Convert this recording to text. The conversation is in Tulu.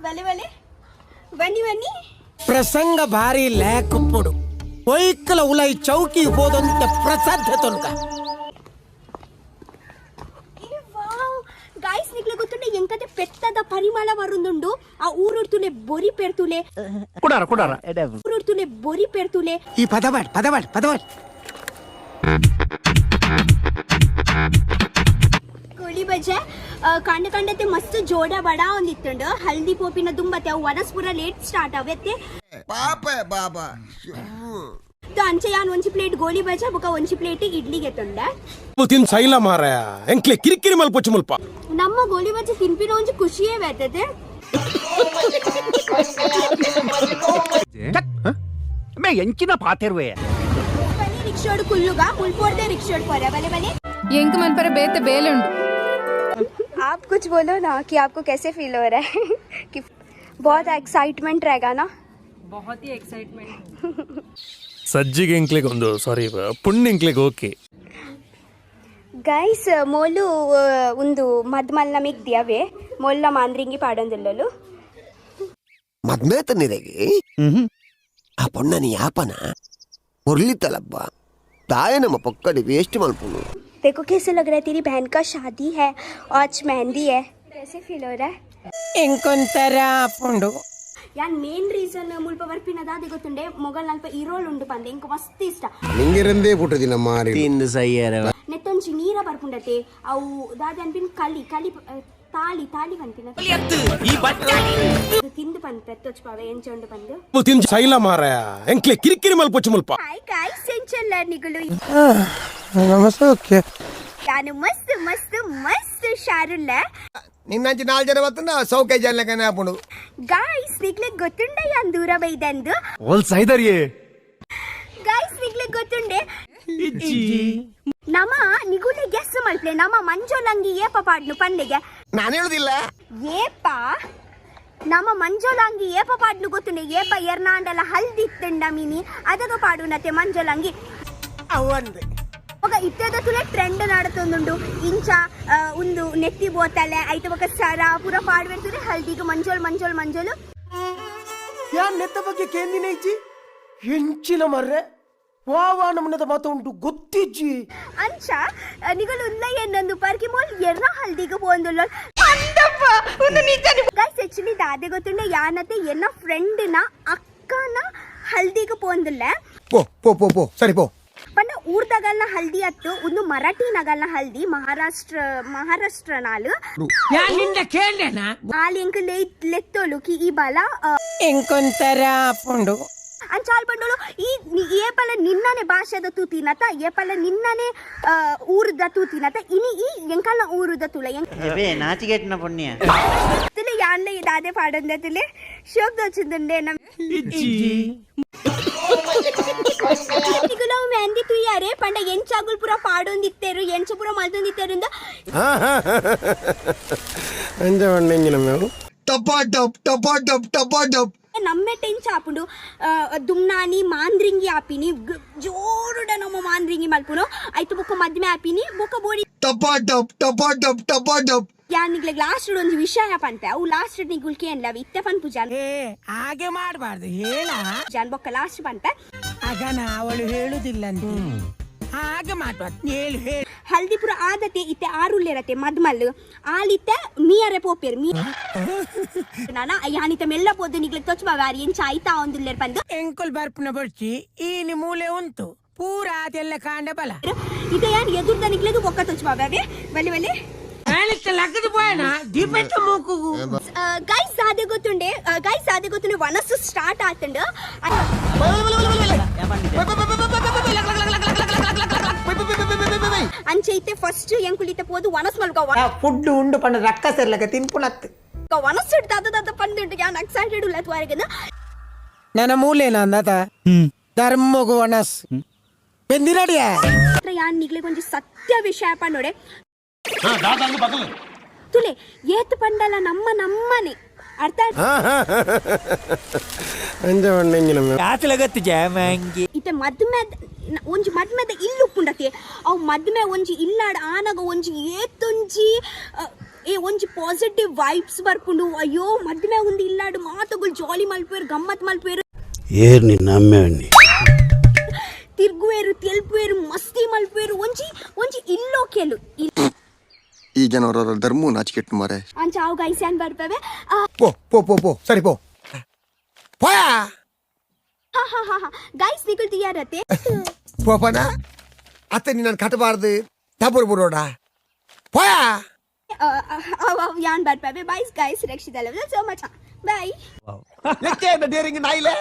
ಬಲೆ ಬಲೆ ಬನ್ನಿ ಬನ್ನಿ. ಪ್ರಸಂಗ ಭಾರಿ ಲೇಕುಪ್ಪುಡು ಒಯ್ಕಲ ಉಲೈ ಚೌಕಿ ಹೋದಂತ ಪ್ರಸಾದ ತೊನ್ಕ. ఏ వావ్ గాయ్స్, నీకు ಗೊತ್ತುಂಡೆ ಎಂಕತೆ ಪೆತ್ತದ ಪರಿಮಳ ಬರುಂದುಂಡು. ಆ ಊರುಡ್ತುಲೆ ಬೊರಿ ಪೆರ್ತುಲೆ. ಕುಡಾರ ಕುಡಾರ. ಊರುಡ್ತುಲೆ ಬೊರಿ ಪೆರ್ತುಲೆ. ಈ ಪದವಾಡ್ ಪದವಾಡ್ ಪದವಾಡ್. ಗೋಳಿ ಬಜೆ ಕಂಡ ಕಂಡತೆ ಮಸ್ತ್ ಜೋಡ ಬಡ ಒಂದಿತ್ತುಂಡು. ಹಲ್ದಿ ಪೋಪಿನ ದುಂಬತೆ ಅವು ವನಸ್ ಪೂರ ಲೇಟ್ ಸ್ಟಾರ್ಟ್ ಅವೆತ್ತೆ. ಪಾಪ ಬಾಬಾ. ಅಂಚೆ ಯಾನ್ ಒಂಜಿ ಪ್ಲೇಟ್ ಗೋಳಿ ಬಜೆ ಬೊಕ ಒಂಜಿ ಪ್ಲೇಟ್ ಇಡ್ಲಿಗೆ ತೊಂಡೆ. ತಿನ್ ಸೈಲ ಮಾರಾಯ, ಎಂಕ್ಲೆ ಕಿರಿಕಿರಿ ಮಲ್ಪೊಚ್ಚು ಮುಲ್ಪ. ನಮ್ಮ ಗೋಳಿ ಬಜೆ ತಿನ್ಪಿನ ಒಂಜಿ ಖುಷಿಯೇ ಬೇತದೆ. ಮೇ ಎಂಚಿನ ಪಾತೆರ್ವೆ. ಬನ್ನಿ, ರಿಕ್ಷಾಡ್ ಕುಲ್ಲುಗ ಮುಲ್ಪೋರ್ದೆ ರಿಕ್ಷಾಡ್ ಪೋರೆ. ಬಲೆ ಬಲೆ. ಎಂಕ್ ಮನ್ಪರ ಬೇತೆ ಬೇಲೆ ಉಂಡು. आप कुछ बोलो ना कि आपको कैसे फील हो रहा है, कि बहुत एक्साइटमेंट रहेगा ना? बहुत ही एक्साइटमेंट. ಸಜ್ಜಿಗೆ ಎಂಕ್ಲೆಗ್ ಒಂದು ಸಾರಿ ಪುಣ್ಯ ಎಂಕ್ಲೆಗ್ ಓಕೆ. ಗೈಸ್, ಮೋಲು ಒಂದು ಮದ್ಮಲ್ನ ಮಿಗ್ ಅವೇ ಮೊಲ್ಲ ಮಾಂದ್ರಿಂಗಿ ಪಾಡೊಂದಿಲ್ಲಲು. ಮದ್ಮೆ ತನ್ನಿದೆಗೆ ಆ ಪೊಣ್ಣನಿ ಯಾಪನ ಮುರಳಿತಲಬ್ಬ ತಾಯ ನಮ್ಮ ಪೊಕ್ಕಡಿ ವೇಸ್ಟ್ ಮಲ್ಪುನು. देखो कैसे लग रहा है, तेरी बहन का शादी है, आज मेहंदी है, कैसे फील हो रहा है? ಎಂಕೊಂತರ ಆಪುಂಡು. ಯಾನ್ ಮೇನ್ ರೀಸನ್ ಮುಲ್ಪ ಬರ್ಪಿನ ದಾದೆ ಗೊತ್ತುಂಡೆ? ಮೊಗಲ್ ಅಲ್ಪ ಇರೋಲ್ ಉಂಡು ಪಂದೆ ಇಂಕ ಮಸ್ತ್ ಇಷ್ಟ. ನಿಂಗಿರಂದೇ ಪುಟ್ಟದಿ ನಮ್ಮ ಮಾರಿ. ತಿಂದು ಸೈಯರ. ನೆತ್ತೊಂಜಿ ನೀರ ಬರ್ಪುಂಡತೆ. ಅವು ದಾದೆ ಅನ್ಪಿನ ಕಲಿ ಕಲಿ ತಾಳಿ ತಾಳಿ ಪನ್ಪಿನ ತಿಂದು ಪನ್ಪೆ ತೊಚ್ಪಾವೆ ಎಂಚ ಉಂಡು ಪಂದು. ತಿನ್ ಸೈಲ ಮಾರಾಯ, ಎಂಕ್ಲೆ ಕಿರಿಕಿರಿ ಮಲ್ಪೊಚ್ಚು ಮುಲ್ಪ. ಹಾಯ್ ಗಾಯ್ಸ್, ಎಂಚಲ್ಲ ನಿಗುಲು? ನಮಸ್ತೆ, ಓಕೆ. ನಾನು ಮಸ್ತ್ ಮಸ್ತ್ ಮಸ್ತ್ ಶಾರುಲ್ಲ. ನಿನ್ನಂಚಿ ನಾಲ್ ಜನ ಬತ್ತನ ಸೌಖ್ಯ ಜನ ಆಪುಂಡು. ಗಾಯ್ಸ್, ನಿಗ್ಲೆ ಗೊತ್ತುಂಡ ಯಾನ್ ದೂರ ಬೈದಂದು? ಓಲ್ ಸೈದರಿಯೇ. ಗಾಯ್ಸ್, ನಿಗ್ಲೆ ಗೊತ್ತುಂಡೆ ನಮ ನಿಗುಲೆ ಗೆಸ್ ಮಲ್ಪ್ಲೆ, ನಮ್ಮ ಮಂಜೋಲಂಗಿ ಏಪ ಪಾಡ್ನು ಪಂದೆಗೆ. ನಾನು ಹೇಳುದಿಲ್ಲ. ಏಪ ನಮ್ಮ ಮಂಜೋಲಂಗಿ ಏಪ ಪಾಡ್ನು ಗೊತ್ತುಂಡೆ? ಏಪ ಎರ್ನಾಂಡಲ ಹಲ್ದಿತ್ತುಂಡ ಮಿನಿ ಅದಗ ಪಾಡುನತೆ ಮಂಜೋಲಂಗಿ. ಅವಂದು. ఒక ಇತ್ತೆದ ತುಲೆ ಟ್ರೆಂಡ್ ನಡತೊಂದುಂಡು. ಇಂಚ ಉಂದು ನೆತ್ತಿ ಬೋತಲೆ ಐತ ಬೊಕ ಸರ ಪೂರ ಪಾಡ್ವೆರ್ತುಲೆ ಹಲ್ದಿಗ್ ಮಂಜೋಲ್ ಮಂಜೋಲ್ ಮಂಜೋಲು. ಯಾನ್ ನೆತ್ತ ಬಗ್ಗೆ ಕೇಂದಿನ ಇಜ್ಜಿ. ಎಂಚಿನ ಮರ್ರೆ, ವಾ ವಾ ನಮ್ಮನದ ಮಾತ ಉಂಟು ಗೊತ್ತಿಜ್ಜಿ. ಅಂಚ ನಿಗಲು ಉಲ್ಲ ಎನ್ನೊಂದು ಪರ್ಕಿ ಮೋಲ್ ಎರ್ನ ಹಲ್ದಿಗ್ ಪೋಂದುಲ್ಲ. ಗೈಸ್, ಆಕ್ಚುಲಿ ದಾದೆ ಗೊತ್ತುಂಡೆ, ಯಾನತೆ ಎನ್ನ ಫ್ರೆಂಡ್ ನ ಅಕ್ಕನ ಹಲ್ದಿಗ್ ಪೋಂದುಲ್ಲ. ಪೋ ಪೋ ಪೋ ಪೋ, ಸರಿ ಪೋ. ಪಂಡ ಊರ್ದಗಲ್ನ ಹಲ್ದಿ ಅತ್ತು, ಒಂದು ಮರಾಠಿ ನಗಲ್ನ ಹಲ್ದಿ, ಮಹಾರಾಷ್ಟ್ರ ಮಹಾರಾಷ್ಟ್ರ ನಾಲು. ಯಾನ್ ನಿಂದ ಕೇಳ್ದೇನಾ? ಆಲ್ ಎಂಕ್ ಲೆತ್ತೋಲು ಕಿ ಈ ಬಲ ಎಂಕೊಂತರ ಆಪುಂಡು. ಅಂಚಾಲ್ ಬಂಡೋಳು ಈ ಏಪಲ ನಿನ್ನನೆ ಭಾಷೆದ ತೂತಿನತ, ಏಪಲ ನಿನ್ನನೆ ಊರುದ ತೂತಿನತ, ಇನಿ ಈ ಎಂಕಲ್ನ ಊರುದ ತುಲ ನಾಚಿಗೆಟ್ನ ಪುಣ್ಯ. ತುಲೆ ಯಾನ್ಲ ಇದಾದೆ ಪಾಡೊಂದೆ ತುಲೆ ಶೋಕ್ ದೋಚಿದುಂಡೆ. ನಮ್ ನಿಗುಲವು ಮೆಹಂದಿ ತುಯ್ಯಾರೆ ಪಂಡ ಎಂಚಾಗುಲ್ ಪೂರ ಪಾಡೊಂದಿತ್ತೇರು, ಎಂಚ ಪೂರ ಮಲ್ತೊಂದಿತ್ತೇರು. ಅಂಜ ಬಣ್ಣ మేము. ಟಪಾ ಟಪ್ ಟಪಾ ಟಪ್ ಟಪಾ ಟಪ್. ನಮ್ಮೆ ಟೆಂಚ ಆಪುಂಡು. ದುಮ್ನಾನಿ ಮಾಂದ್ರಿಂಗಿ ಆಪಿನಿ, ಜೋರುಡ ನಮ್ಮ ಮಾಂದ್ರಿಂಗಿ ಮಲ್ಪುನು. ಐತು ಬೊಕ್ಕ ಮದ್ಮೆ ಆಪಿನಿ, ಬೊಕ್ಕ ಬೋಡಿ. ಟಪಾ ಟಪ್ ಟಪಾ ಟಪ್ ಟಪಾ ಟಪ್. ಯಾನ್ ನಿಗ್ಲೆ ಲಾಸ್ಟ್ ಒಂಜಿ ವಿಷಯ ಪನ್ಪೆ. ಅವು ಲಾಸ್ಟ್ ನಿಗುಲ್ ಕೇನ್ಲ, ಇತ್ತೆ ಪನ್ಪು ಜಾನ್. ಏ, ಹಾಗೆ ಮಾಡಬಾರ್ದು ಹೇಳ. ಜಾನ್ ಬೊಕ್ಕ ಲಾಸ್ಟ್ ಪನ್ಪೆ. ಅಗನ ಅವಳು ಹೇಳುದಿಲ್ಲ ಅಂತ ಹಾಗೆ ಮಾಡಬಾರ್ದು, ಹೇಳು ಹೇಳು. ಹಲ್ದಿ ಪೂರ ಆದತೆ ಇತ್ತೆ ಆರುಲ್ಲೇರತೆ ಮದ್ಮಲ್ ಆಲಿತ್ತೆ ಮೀಯರೆ ಪೋಪೇರ್ ಮೀ ನಾನ ಯಾನಿತ ಮೆಲ್ಲ ಪೋದು ನಿಗ್ಲೆ ತೊಚ್ಬಾವ ಆರ್ ಎಂಚ ಆಯ್ತಾ ಒಂದುಲ್ಲೇರ್ ಪಂದು. ಎಂಕುಲ್ ಬರ್ಪುನ ಬೊಡ್ಚಿ, ಈನಿ ಮೂಲೆ ಉಂಟು ಪೂರ ಅದೆಲ್ಲ ಕಾಂಡ ಬಲ. ಇತ್ತೆ ಯಾನ್ ಎದುರ್ದ ನಿಗ್ಲೆಗ್ ಬೊಕ್ಕ ತೊಚ್ಬಾವ ಅವೇ. ಬಲೆ ಬಲೆ. ಲಕ್ಕದ ಪೋಯಣ ದೀಪೆತ್ತ ಮೂಕುಗು. ಗೈಸ್, ಸಾದೆ ಗೊತ್ತುಂಡೆ? ಗೈಸ್, ಸಾದೆ ಗೊತ್ತುಂಡೆ, ವನಸ್ಸು ಸ್ಟಾರ್ಟ್ ಆತಂಡು. ಅಂಚೆ ಇತ್ತೆ ಫಸ್ಟ್ ಎಂಕುಲಿತ ಪೋದು ವನಸ್ ಮಲ್ಕ. ಫುಡ್ ಉಂಡು ಪಂಡ ರಕ್ಕ ಸೆರ್ಲಕ ತಿನ್ಪುನತ್ತು. ವನಸ್ಸು ದಾದ ದಾದ ಪಂದುಂಡು. ಯಾನ್ ಎಕ್ಸೈಟೆಡ್ ಉಲ್ಲ ತ್ವಾರಗನ. ನನ್ನ ಮೂಲೇನ ಅಂದಾತ ಧರ್ಮಗು ವನಸ್ ಬೆಂದಿನಡಿಯ. ಹತ್ರ ಯಾನ್ ನಿಗ್ಲೆ ಒಂಜಿ ಸತ್ಯ ವಿಷಯ ಪಂಡೋಡೆ ತುಲೆ, ಏತ್ ಪಂಡಲ ನಮ್ಮ ನಮ್ಮನೆ ಅರ್ಥ. ಅಂಜ ಬಣ್ಣ మేము. ಕಾತಲಗತ್ತು ಜಾಮಂಗಿ. ಇತ್ತೆ ಮದ್ಮೆ ಒಂಜಿ ಮದ್ಮೆದ ಇಲ್ಲು ಉಪ್ಪುಂಡತೆ. ಅವು ಮದ್ಮೆ ಒಂಜಿ ಇಲ್ಲಾಡ ಆನಗ ಒಂಜಿ ಏತೊಂಜಿ ಏ ಒಂಜಿ ಪಾಸಿಟಿವ್ ವೈಬ್ಸ್ ಬರ್ಪುಂಡು. ಅಯ್ಯೋ, ಮದ್ಮೆ ಉಂದು ಇಲ್ಲಾಡು ಮಾತುಗಳು ಜಾಲಿ ಮಲ್ಪೇರು, ಗಮ್ಮತ್ ಮಲ್ಪೇರು. ಏರ್ ನಿನ್ನ ಅಮ್ಮೆವಣ್ಣಿ? ತಿರ್ಗುವೇರು, ತೆಲ್ಪುವೇರು, ಮಸ್ತಿ ಮಲ್ಪೇರು. ಒಂಜಿ ಒಂಜಿ ಇಲ್ಲೋ ಕೆಲು. ಈ ಜನರ ಧರ್ಮ ನಾಚಿಕೆಟ್ಟು ಮಾರೆ. ಅಂಚ ಅವು ಗೈಸ್ ಏನ್ ಬರ್ಪವೆ. ಪೋ ಪೋ ಪೋ ಪೋ, ಸರಿ ಪೋ ಪೋಯಾ. ಹಾ ಹಾ ಹಾ ಹಾ ಗೈಸ್, ನಿಕಲ್ ತಯಾರತೆ? ಪೋಪನ ಅತ್ತೆ, ನೀನು ಕಟ್ಟಬಾರ್ದು ತಪುರ್ ಬುರೋಡ ಪೋಯಾ. ಅವು ಯಾನ್ ಬರ್ಪವೆ. Bye guys, Rakshita love so much, bye. Daring ನಾಯಿಲೆ.